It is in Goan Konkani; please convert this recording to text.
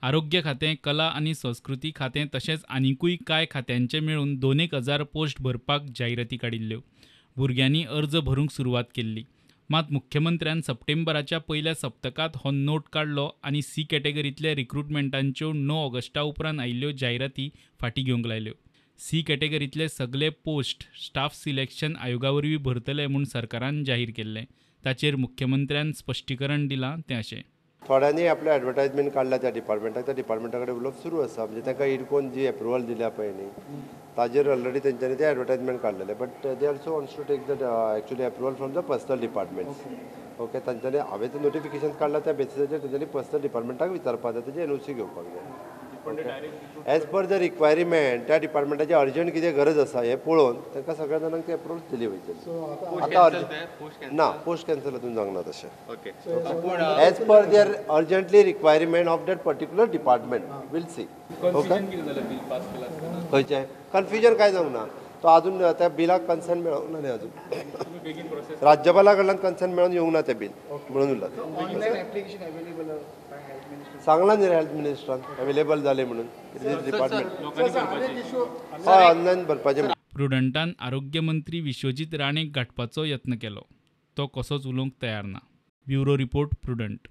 आरोग्य खातें, कला आनी संस्कृती खातें तशेंच आनिकूय कांय खात्यांचे मेळून 2,000 पोस्ट भरपाक जायराती काडिल्ल्यो. भुरग्यांनी अर्ज भरूंक सुरवात केल्ली. मात मुख्यमंत्र्यान सप्टेंबराच्या पयल्या सप्तकांत हो नोट काडलो आनी सी कॅटेगरींतल्या रिक्रुटमेंटांच्यो 9 ऑगस्टा उपरांत आयिल्ल्यो जायराती फाटीं घेवंक लायल्यो. सी कॅटेगरींतले सगले पोस्ट स्टाफ सिलेक्शन आयोगा वरवीं भरतले म्हूण सरकारान जाहीर केल्लें. ताचेर मुख्यमंत्र्यान स्पश्टीकरण दिलां तें अशें. थोड्यांनी आपलें एडवर्टायजमेंट काडल्या त्या डिपार्टमेंटाक, त्या डिपार्टमेंटा कडेन उलोवप सुरू आसा. म्हणजे तांकां इडकोन जी एप्रुवल दिल्या पळय न्ही, ताजेर ऑलरेडी तेंच्यांनी तें एडवर्टायजमेंट काडलेलें. But they also wants to take the actually approval from the personal departments. Okay, तांच्यांनी हांवें तें नोटिफिकेशन काडलां त्या बेसिसाचेर तेंच्यांनी पर्सनल डिपार्टमेंटाक विचारपाक जाय, तेजी एनओसी घेवपाक जाय. एज पर the requirement त्या डिपार्टमेंटाची अर्जंट कितें गरज आसा हें पळोवन तांकां सगळ्या जाणांक ती एप्रुवल दिली वयतली. आतां अर्जंट ना, पोस्ट कॅन्सल अजून जावंक ना तशें. As per their urgently requirement of that particular department we'll see. Okay, खंयचें कन्फ्युजन कांय जावंक ना. तो अजून त्या बिलाक कन्सर्न मेळोंक ना न्ही, अजून राज्यपाला कडल्यान कन्सर्न मेळोवन येवंक ना तें बील म्हणून उरलां. सांगलां न्ही हेल्थ मिनिस्टरान अवेलेबल जालें म्हणून डिपार्टमेंट. हय, ऑनलायन भरपाचें. प्रुडंटान आरोग्य मंत्री विश्वजीत राणेक गांठपाचो यत्न केलो. तो कसोच उलोवंक तयार ना. Bureau report, Prudent.